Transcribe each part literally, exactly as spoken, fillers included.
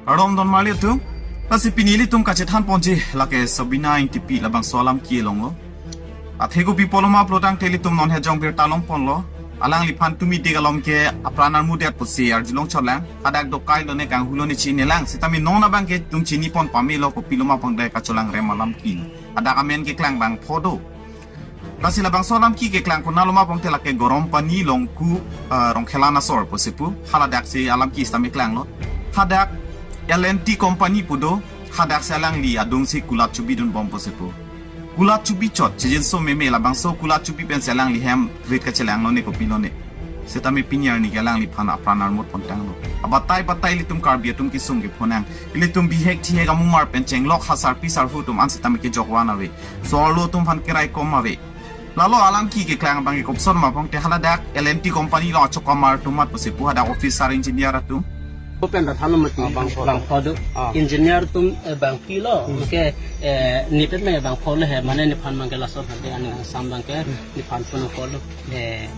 Kardom don marli atum. Lasi pini ilitum kachethan ponji lake Sobina Engtipi labangso alam kelong lo. Athe kopi pulo ma pulo tangte ilitum non hejong birta long ponlo. Alangliphan tumi de kalom ke apran armudet pusi arjulong chotlang. Hadak dokai lone kanghu lone chinilang. Sitame non abangke itum chini pon pamelo kopilo ma pangdai kacholang rem alam ke. Hadak amen keklang bangpho do. Lasi labangso alam ke keklang konat lo ma pangte lake Gorom Pani Longku, ah, Rongkhelan asor pusi pu. Haladak si alam ke sitame klang lo. Hadak L and T company pu do. Hadak si alangli adung si kulat chubidun bom pusi pu. Kulat chubi chot, chijinso meme labangso kulat chubi pensi alangli hem rit kachelang lone kopilone. Sitame pini arni ke alangliphan apran armut pontang lo. Abatai batai ilitum Karbi atum kesung kephonang. Ilitum bihek thihek amumar pen chenglok ha sarpi sarhu atum an sitame kejok van ave. So-arlo atum aphan keraikom ave. Lalo alam ke keklang abangke kopuson ma pangte haladak L and T company along achok amar atum amat pusi pu hadak officer engineer atum. Open rat halo mati. Ah, bangpho. Bangpho do. Ah. Engineer atum, eh, bangpi lo. Hmm. Ke, eh, nipet me bangpho lo he, mane nephan abangke laso hande ani sam abangke, hmm, nephan pun pho lo. Eh,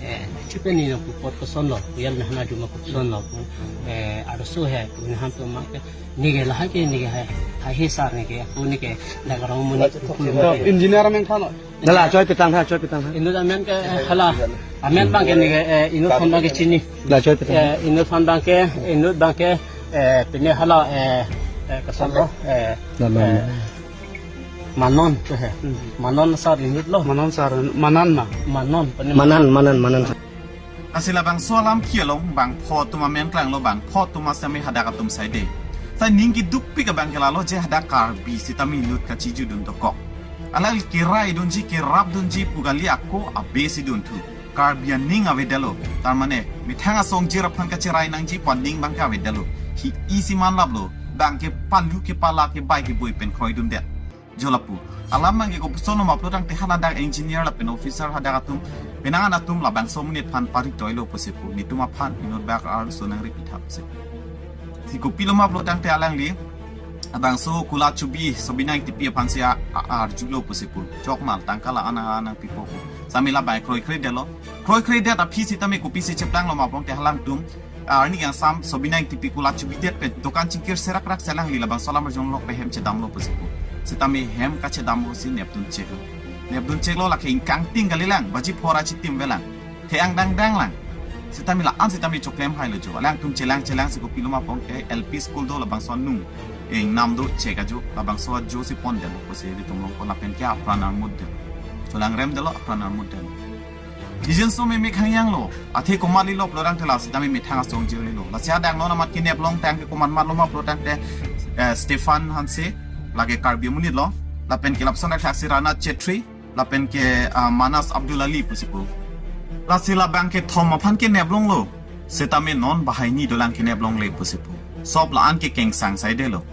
eh, chupe ni no kupot koson lo, yal na hana juma koson lo. Eh, arso he, nephan atum abangke, neke lahai ke, neke hai, hai he sar neke, aku neke, dak rong muni. Engineer amen than lo. Hala, choi petang ha, choi petang ha. Inut amen ke, eh, hala. Amen abangke neke, eh, inut aphan abangke chini. La choi petang. Eh, inut aphan abangke, inut abangke, eh, pine hala, eh, eh, koson lo, eh, Manon. Eh, Manon, eh. Hmm. Manon sar inut lo. Manon sar, Manan ma. Manon, pine Manan, Manan, Manan. Lasi labangso alam kelong bangpho atum amen klang lo, bangpho atum asitame hadak atum saide. Sai ning kedukpik abangke lalo je hadak Karbi sitame inut kachijudun dokok. Alangli keraidunji kerapdunji pu kali, ako abe si dunthu. Karbi aning avedetlo. Tar mane methang asong jir aphan kacherai nangji pu aning abangke avedetlo. Hi isi man laplo. Abangke palu kepala kebai keboi pen kroidundet. Jo lapu. Alam abangke kopuson lo ma pulo tangte haladak engineer lapen officer hadak atum. Penang an atum labangso amonit aphan pari toilo pusi pu. Netum aphan inut bak arso nangri pitha pusi. Si kopilo ma pulo tangte alangli. Labangso kulat chubi Sobina Engtipi aphan si a, a, arjulo pusi pu. Chok mal tangka la-an nangpipo pu. Sitame labang kroikredetlo. Kroikredet aphi sitame kopisi cheplang lo ma pangte halangtum. Arni kangsam Sobina Engtipi kulat chubidet pen dokan chingkir serak rak si alangli labangso alam arjulong pe hem chedamlo pusi pu. Sitame hem kachedamlo si nepdun cheklo. Nepdun cheklo lake ingkangting kalilang, baji phora chitim velang. Thek-ang dangdang lang. Sitame la-an sitame choklem hailo jo. Alangtum chelang chelang si kopilo ma pangte L P school do labangso anung. Ingnam do chek ajo, labangso ajo si pondetlo pusi ilitum long pon lapen ke apran armutdetlo. Cholang remdetlo, apran armutdetlo. Chijinso meme khangyang lo. Athe komat lilo pulo tangte la sitame methang asong jir lilo. Lasi hadak non amat keneplong tangke komat matlo ma pulo tangte, eh, Stephan Hanse, lake Karbi amonit lo. Lapen ke lapuson athak si Rana Chetri, lapen ke, ah, Manas Abdul Ali pusi pu. Lasi labang kethom aphan keneplonglo. Sitame non banghini dolang keneplongle pusi pu. Sob la-an ke kengsang saidelo.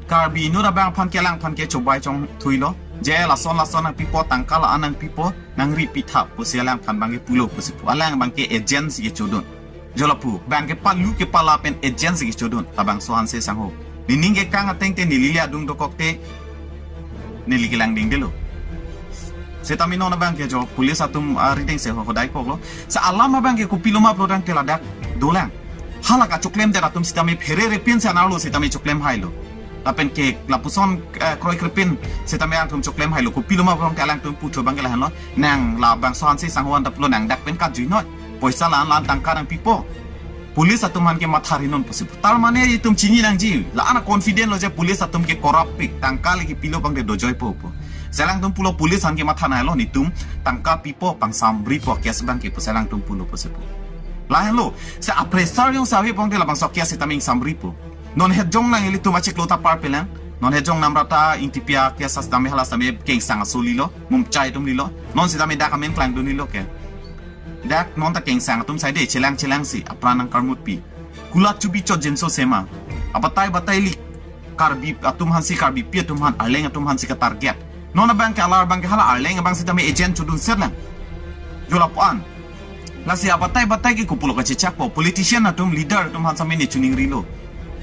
Karbi inut abang aphan ke alangphan ke chobai chongthuilo. Je lason lason nangpipo, tangka la-an nangpipo, nangri pitha pusi alangphan abangke pulo pusi pu. Alang abangke agent si kechodun. Jo lapu, abangke palu kepala pen agent si kechodun. Labangso Hanse sangho. Nening kekang ateng te neli le adung dokok te neli kelang dingdetlo. Sitame non abangke jo police atum, ah, rideng se ho hodai koklo. Sa alam abangke kopilo ma pulo tangte ladak dolang. Hala kachoklemdet atum sitame phere repin si anerlo sitame choklem hailo. Lapen ke lapuson, eh, kroikrepin sitame atum choklem hailo. Kopilo ma pulo tangte alangtum puthu abangke lahenlo. Nang labangso Hanse sangho anta pulo nang dak pen katjui noi. Poisa la-an la-an tangka nangpipo. Police atum aphan ke matha rinon pusi pu. Tar mane itum chini nangji. La-an confident lo je police atum ke corrupt pik. Tangka le kepilo pangte dojoipo pu. Si alangtum pulo police aphan ke matha nailo netum tangka pipo pangsamripo case abangke pu si alangtum pulo pusi pu. Lahenlo, si a-pressure jongsi ave pangte labangso case sitame ingsamripo. Non hetjong nang ilitum achiklo ta parpelang. Non hetjong Namrata Engtipi a-case sitame hala sitame kengsang aso lilo. Mumchai atum lilo. Non sitame dak amen klangdun lilo ke. Dak non ta kengsang atum saide chelang chelang si apran nangkarmutpi. Kulat chubi chot jinso sema. Abatai batai li Karbi atum aphan si, Karbipi atum aphan, Arleng atum aphan si ka-target. Non abangke alar abangke hala Arleng abang sitame agent chodun set lang. Jo lapu-an. Lasi abatai batai ke kopilo kachechakpo. Politician atum, leader atum aphan sitame ne chuning rilo.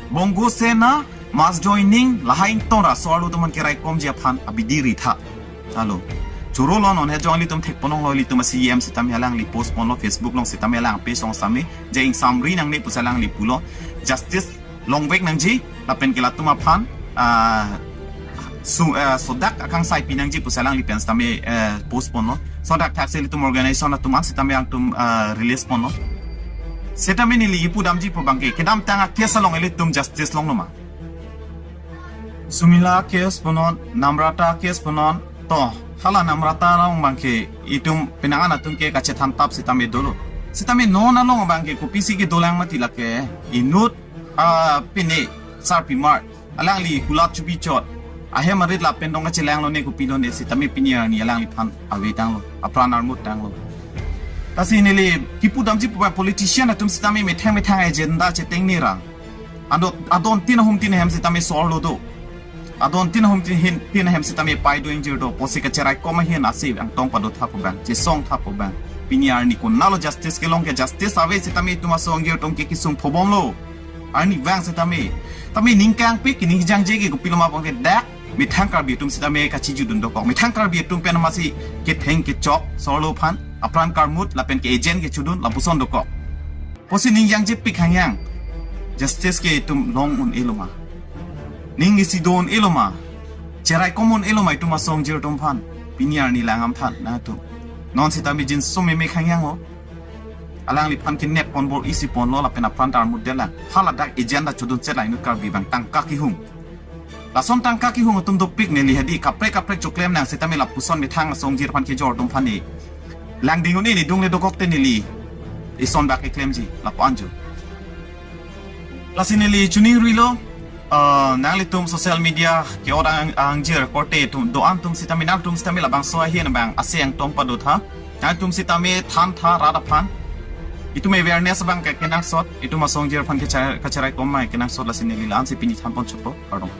Bongo Sena, mass joining, lahai ingtongra so-arlo atum aphan keraikomji aphan abidi ritha. Alo. Choro lo non hetjong ilitum thek ponong lo ilitum a-C E M sitame alangli post ponlo Facebook along sitame alang page along sitame. Je ingsamri nangne pusi alangli pulo. Justice longvek nangji, lapen ke latum aphan, ah, su, ah, sodak akangsai pi nangji pusi alangli pen sitame, eh, post ponlo. Sodak thaksi ilitum organization atum an sitame angtum, ah, release ponlo. Sitame neli kipu damji pu abangke, kedamtang a-case along ilitum justice longlo ma? Sumila case punon, Namrata case punon, to, hala Namrata along abangke, itum penang an atum ke kachethan tap sitame dolo. Sitame non along abangke, kopisi kedolang mati lake, inut, ah, pine, sarpimar, alangli hulat chubi chot, ahem arit lapen dong kachelang lone kopi lone, sitame pini arni alangliphan ave tanglo, apran armut tanglo. Lasi neli kipu damji pu abang politician atum sitame methang methang agenda cheteng nirang. Adon, adon tin ahum tin ahem sitame sorlo do. Adon tin ahum tin hin, tin ahem sitame pai do ingjir do. Pusi kacherai kom ahin asi angtong pado tha pu abang, chesong tha pu abang. Pini arni konatlo justice kelong ke, justice ave sitame itum asong ingjir atum ke kesung phobomlo. Arnivang sitame, tame ning kangpik, ning jangje ke kopilo ma abangke dak methang Karbi atum sitame kachijudun dokok. Methang Karbi atum pen masi ketheng kechok sorlo aphan, apran karmut lapen ke agent kechudun lapuson dokok. Pusi ning jangjepik hangyang. Justice ke itum long un-elo ma? Ning isi do un-elo ma? Cherai kom un-elo ma itum asong ingjir atum aphan? Pini arni langdam tha nangtum. Non sitame jinso meme hangyang ho. Alangliphan kenep pon bor-isi ponlo lapen apran ta armut detlang. Hala dak agent ta chodun chet la inut Karbi abang tangka kehung. Lason tangka kehung atum dopik neli hadi kaprek kaprek choklem nang sitame lapuson methang asong ingjir aphan kejor atum aphan ne langding un-e, ne dungle dokok te neli ison bak keklemji lapu-an jo. Lasi neli choningri lo, ah, nanglitum social media ke-ot ang, angjir korte atum do-an atum sitame nangtum sitame labangso ahin abang asi angtong pado tha. Nangtum sitame than tha rat aphan. Itum awareness abang ke kenangsot, itum asong ingjir aphan kecha-, kacherai kom mai kenangsot, lasi neli la-an si pini than pon choklo, kardom.